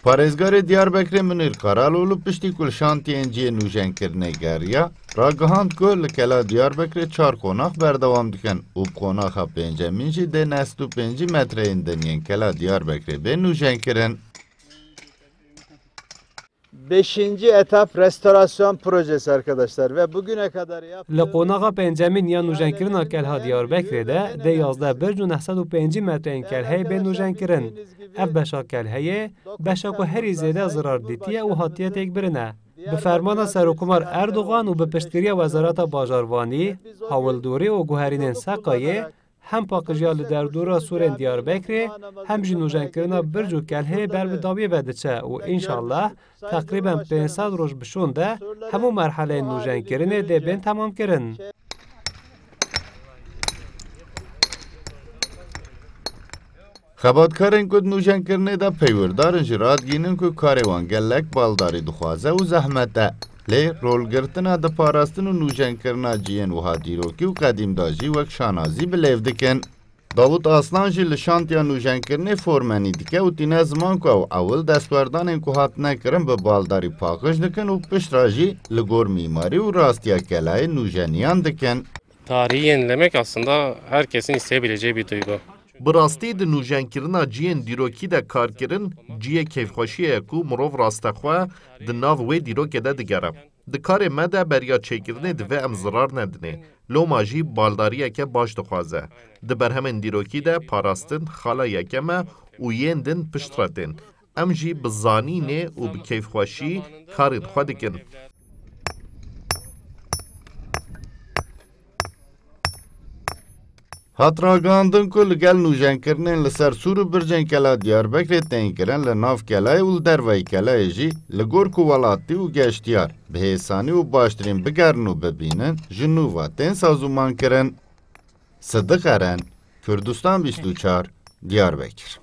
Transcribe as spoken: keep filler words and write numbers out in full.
Parêzgarê Diyarbekirê Munîr Karaloglu piştî ku li şantiyên cihê nûjenkirinê geriya, ragihand ku li Kela Diyarbekirê çar qonax berdewam dikin û bi qonaxa pêncemîn jî dê neh sed û pêncî metreyên din yên Kela Diyarbekirê bên nûjenkirin. Beşinci etap restorasyon projesi arkadaşlar ve bugüne kadar yaptığımız Li qonaxa pêncemîn ya nûjenkirina Kelha Diyarbekirê de dê yazdeh birc û neh sed û pêncî metreyên kelheyê bên nûjenkirin. Ev beşa kelheyê, beşa ku herî zêde zirar dîtiye û hatiye têkbirine. Bi fermana Serokkomar Erdogan û bi piştgiriya Wezareta Bajarvanî, Hawildorî û Guherînên Seqayê, hem paqijiya li derdora sûrên Diyarbekirê, hem jî nûjenkirina birc û kelhê ber bi dawiyê ve diçe û înşallah teqrîben pênc sed roj bi şûn de hemû merheleyên nûjenkirinê dê bên temamkirin. Xebatkarên ku di nûjenkirinê de peywirdarin jî radigihînin ku karê wan gelek baldarî dixwaze û zehmet e. Lê rolgirtina di parastin û nûjenkirina cihên wiha dîrokî û qedîm de jî wek şanazî bi lêv dikin. Davut Aslan jî li şantiya nûjenkirinê formenî dike û tîne ziman ku ew ewil destwerdanên ku hatine kirin bi baldarî paqij dikin û piştre jî li gor mîmarî û rastiya kelayê nûjeniyan dikin. Tarihi yenilemek aslında herkesin isteyebileceği bir duygu. Bi rastî di nûjenkirina cihên dîrokî de karkirin cihê keyfxweşiyê ye ku mirov rastexwe di nav wê dîrokê de digere. Di karê me de beriya çêkirinê divê em zirar nedinê. Loma jî baldariyeke baş dixwaze. Di berhemên dîrokî de parastin xala yekem e û yên din piştre tên. Em jî bi zanînê û bi keyfxweşî karên xwe dikin. Hat ragihandin ku li gel nûjenkirinên li ser sûr û bircên Kela Diyarbekirê tên kirin, li nav kelayê û li derveyî kelayê jî li gor ku welatî û geştiyar bi hêsanî û baştirîn bigerin û bibînin, ji nû ve tên sazûman kirin. Sidiq Eren, Kurdistan bîst û çar, Diyarbekir.